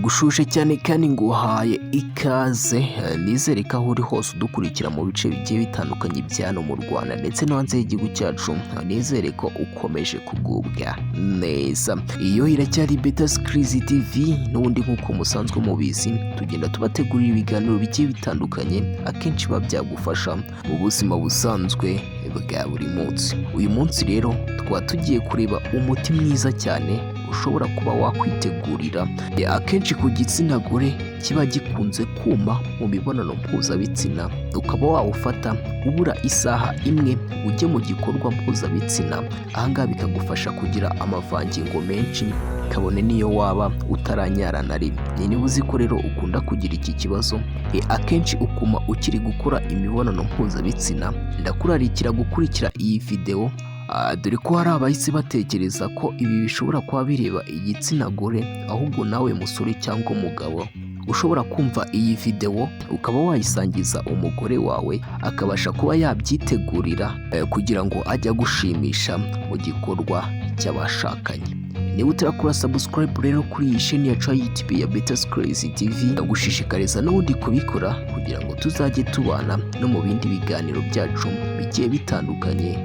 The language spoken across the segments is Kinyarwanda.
Ndagushuje cyane kandi nguhaye ikaze, nizere ko aho uri hose udukurikira mu bice bigiye bitandukanye bya hano mu Rwanda ndetse no hanze y'igihugu cyacu, nizere ko ukomeje kugubwa neza. Iyo iracyari Beta Skills TV, n'ubundi nk'uko musanzwe mubizi, tugenda tubategurira ibiganiro bigiye bitandukanye, akenshi biba byagufasha mu buzima busanzwe bwa buri munsi. Uyu munsi rero tukaba tugiye kureba umuti mwiza cyane ushobora kuba wakwitegurira, akenshi ku gitsina gore kiba gikunze kuma mu mibonano mpuzabitsina, ukaba wawufata ubura isaha imwe ujye mu gikorwa mpuzabitsina. Ahangaha bikagufasha kugira amavangingo menshi kabone n'iyo waba utaranyara na rimwe. Niba uzi ko rero ukunda kugira iki kibazo, akenshi ukuma ukiri gukora imibonano mpuzabitsina, ndakurarikira gukurikira iyi videwo, dore ko hari abahise batekereza ko ibi bishobora kuba bireba igitsina gore, ahubwo nawe musore cyangwa umugabo ushobora kumva iyi videwo ukaba wayisangiza umugore wawe, akabasha kuba yabyitegurira kugira ngo ajye agushimisha mu gikorwa cy'abashakanye. Niba utarakora subscribe rero kuri iyi sheni yacu ya YouTube ya Beta Skills TV, ndagushishikariza n'ubundi kubikora kugira ngo tuzajye tubana no mu bindi biganiro byacu bigiye bitandukanye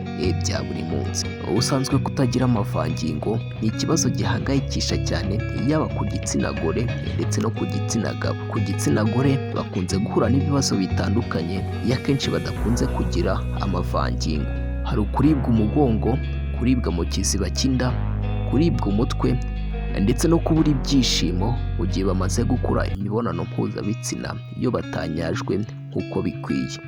bya buri munsi. Ubusanzwe kutagira amavangingo ni ikibazo gihangayikisha cyane, yaba ku gitsina gore ndetse no ku gitsina gabo. Ku gitsina gore bakunze guhura n'ibibazo bitandukanye iyo akenshi badakunze kugira amavangingo. Hari ukuribwa umugongo, kuribwa mu kiziba cy'inda, kuribwa umutwe ndetse no kubura ibyishimo mu gihe bamaze gukora imibonano mpuzabitsina iyo batanyajwe nk'uko bikwiye.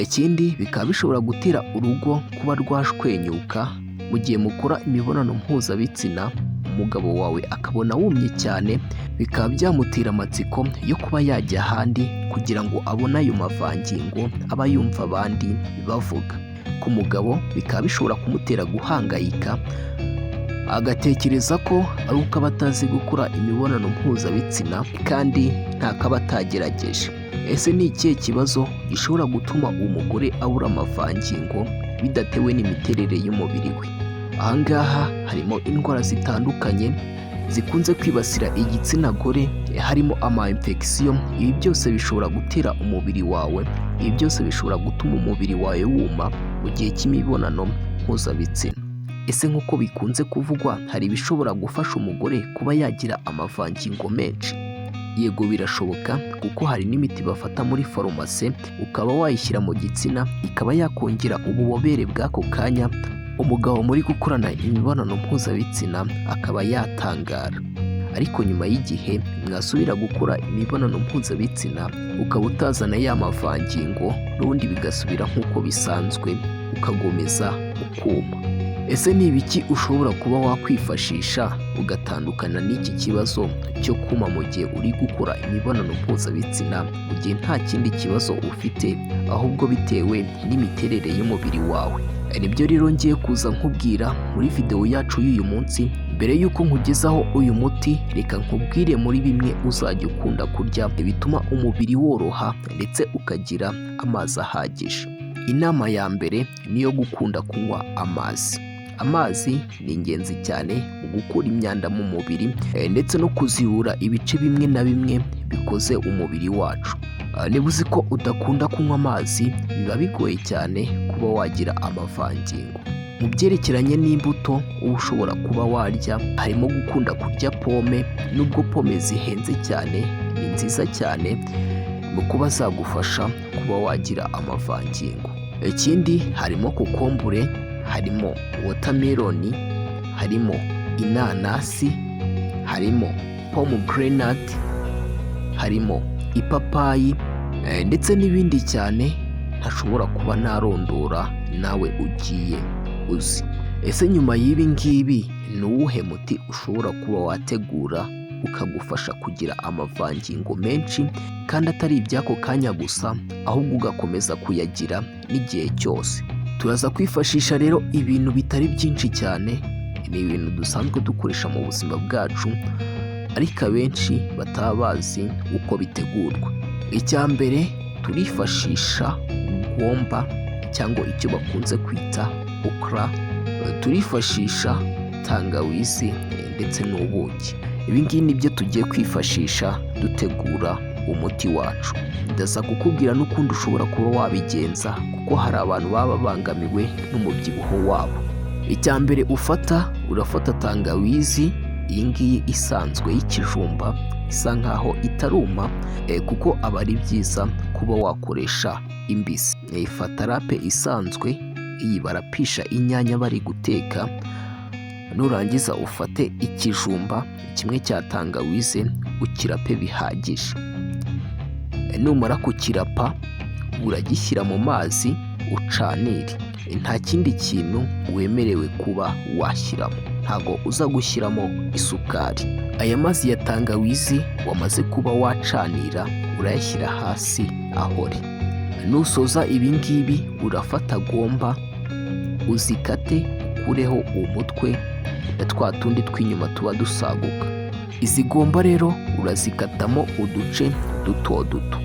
Ikindi, bikaba bishobora gutera urugo kuba rwashwenyuka mu gihe mukora imibonano mpuzabitsina, umugabo wawe akabona wumye cyane, bikaba byamutera amatsiko yo kuba yajya ahandi kugira ngo abone ayo mavangingo aba yumva abandi bavuga. Ku mugabo bikaba bishobora kumutera guhangayika, agatekereza ko ari uko aba atazi gukora imibonano mpuzabitsina kandi ntakaba atagerageje. Ese ni ikihe kibazo gishobora gutuma umugore abura amavangingo bidatewe n'imiterere y'umubiri we? Ahangaha harimo indwara zitandukanye zikunze kwibasira igitsina gore, harimo ama infection. Ibi byose bishobora gutera umubiri wawe, ibi byose bishobora gutuma umubiri wawe wuma mu gihe cy'imibonano mpuzabitsina. Ese nk'uko bikunze kuvugwa, hari ibishobora gufasha umugore kuba yagira amavangingo menshi? Yego, birashoboka, kuko hari n'imiti bafata muri farumasi ukaba wayishyira mu gitsina, ikaba yakongera ububobere bw'ako kanya, umugabo muri gukorana imibonano mpuzabitsina akaba yatangara. Ariko nyuma y'igihe mwasubira gukora imibonano mpuzabitsina, ukaba utazana ya mavangingo, n'ubundi bigasubira nk'uko bisanzwe, ukagomeza ukuma. Ese ni ibiki ushobora kuba wakwifashisha ugatandukana n'iki kibazo cyo kuma mu gihe uri gukora imibonano mpuzabitsina, mu gihe nta kindi kibazo ufite, ahubwo bitewe n'imiterere y'umubiri wawe? Nibyo rero ngiye kuza nkubwira muri videwo yacu y'uyu munsi. Mbere y'uko nkugezaho uyu muti, reka nkubwire muri bimwe uzajya ukunda kurya bituma umubiri woroha ndetse ukagira amazi ahagije. Inama ya mbere ni iyo gukunda kunywa amazi. Amazi ni ingenzi cyane mu gukura imyanda mu mubiri ndetse no kuzibura ibice bimwe na bimwe bikoze umubiri wacu. Niba uzi ko udakunda kunywa amazi, biba bigoye cyane kuba wagira amavangingo. Mu byerekeranye n'imbuto uba ushobora kuba warya, harimo gukunda kurya pome. Nubwo pome zihenze cyane, ni nziza cyane mu kuba zagufasha kuba wagira amavangingo. Ikindi harimo kokombure, harimo watermelon, harimo inanasi, harimo pomegranate, harimo ipapayi ndetse n'ibindi cyane ntashobora kuba narondora, nawe ugiye uzi. Ese nyuma y'ibi ngibi ni uwuhe muti ushobora kuba wategura ukagufasha kugira amavangingo menshi, kandi atari iby'ako kanya gusa, ahubwo ugakomeza kuyagira n'igihe cyose? Turaza kwifashisha rero ibintu bitari byinshi cyane, ni ibintu dusanzwe dukoresha mu buzima bwacu ariko abenshi bataba bazi uko bitegurwa. Icya mbere, turifashisha gomba cyangwa icyo bakunze kwita okra, turifashisha tangawizi ndetse n'ubuki. Ibi ngibi nibyo tugiye kwifashisha dutegura umuti wacu. Ndaza kukubwira n'ukundi ushobora kuba wabigenza, kuko hari abantu baba babangamiwe n'umubyibuho wabo. Icya mbere ufata, urafata tangawizi, iyi ngiyi isanzwe y'ikijumba isa nkaho itaruma, kuko aba ari byiza kuba wakoresha imbisi. Fata rape isanzwe, iyi barapisha inyanya bari guteka, nurangiza ufate ikijumba kimwe cya tangawize ukirape bihagije. Numara kukirapa uragishyira mu mazi ucanire. Nta kindi kintu wemerewe kuba washyiramo, ntago uza gushyiramo isukari. Aya mazi ya tangawizi wamaze kuba wacanira urayashyira hasi ahore. Nusoza ibi ngibi urafata gomba uzikate ukureho umutwe na twa tundi tw'inyuma tuba dusaguka. Izi gomba rero urazikatamo uduce duto duto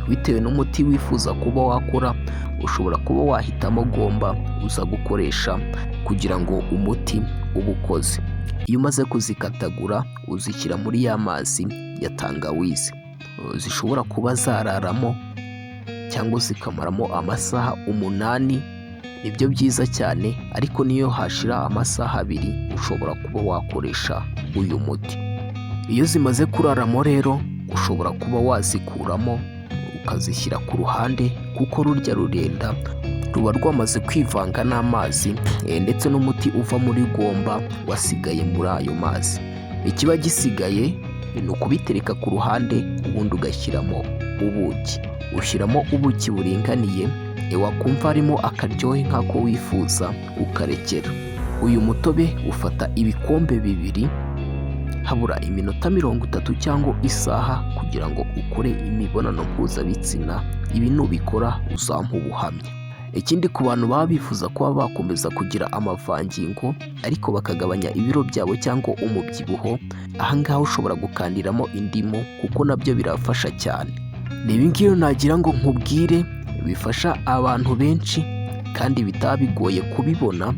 bitewe n'umuti wifuza kuba wakora. Ushobora kuba wahitamo gomba uza gukoresha kugira ngo umuti ube ukoze. Iyo umaze kuzikatagura uzishyira muri ya mazi ya tangawizi, zishobora kuba zararamo cyangwa zikamaramo amasaha 8, nibyo byiza cyane, ariko niyo hashira amasaha 2 ushobora kuba wakoresha uyu muti. Iyo zimaze kuraramo rero ushobora kuba wazikuramo ukazishyira ku ruhande, kuko rurya rurenda ruba rwamaze kwivanga n'amazi, ndetse n'umuti uva muri gomba wasigaye muri ayo mazi. Ikiba gisigaye ni ukubitereka ku ruhande, ubundi ugashyiramo ubuki. Ushyiramo ubuki buringaniye, wakumva harimo akaryohe nk'ako wifuza ukarekera. Uyu mutobe ufata ibikombe 2 habura iminota 30 cyangwa isaha kugira ngo ukore imibonano mpuzabitsina. Ibi nubikora uzampa ubuhamya. Ikindi, ku bantu baba bifuza kuba bakomeza kugira amavangingo ariko bakagabanya ibiro byabo cyangwa umubyibuho, aha ngaha ushobora gukandiramo indimu kuko nabyo birafasha cyane. Ni ibi ngibi nagira ngo nkubwire bifasha abantu benshi kandi bitaba bigoye kubibona,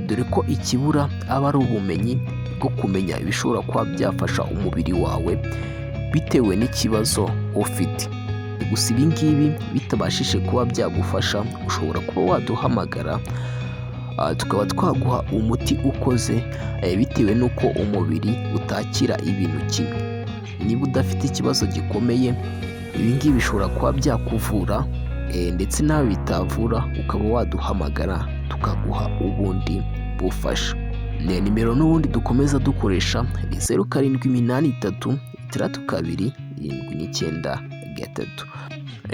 dore ko ikibura aba ari ubumenyi bwo kumenya ibishobora kuba byafasha umubiri wawe bitewe n'ikibazo ufite. Gusa ibi ngibi bitabashije kuba byagufasha, ushobora kuba waduhamagara tukaba twaguha umuti ukoze, bitewe n'uko umubiri utakira ibintu kimwe. Niba udafite ikibazo gikomeye, ibi ngibi bishobora kuba byakuvura, ndetse nawe bitavura ukaba waduhamagara tukaguha ubundi bufasha. Ni nimero n'ubundi dukomeza dukoresha ni 0 7 8 3 6 2 7 9 3.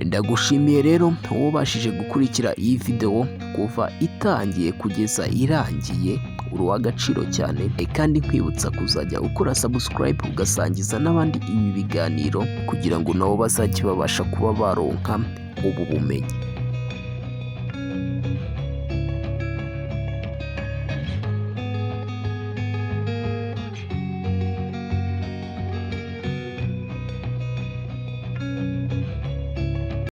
Ndagushimiye rero wowe ubashije gukurikira iyi videwo kuva itangiye kugeza irangiye, uri uw'agaciro cyane, kandi nkwibutsa kuzajya ukora subscribe ugasangiza n'abandi ibi biganiro kugira ngo nabo bazajye babasha kuba baronka ubu bumenyi.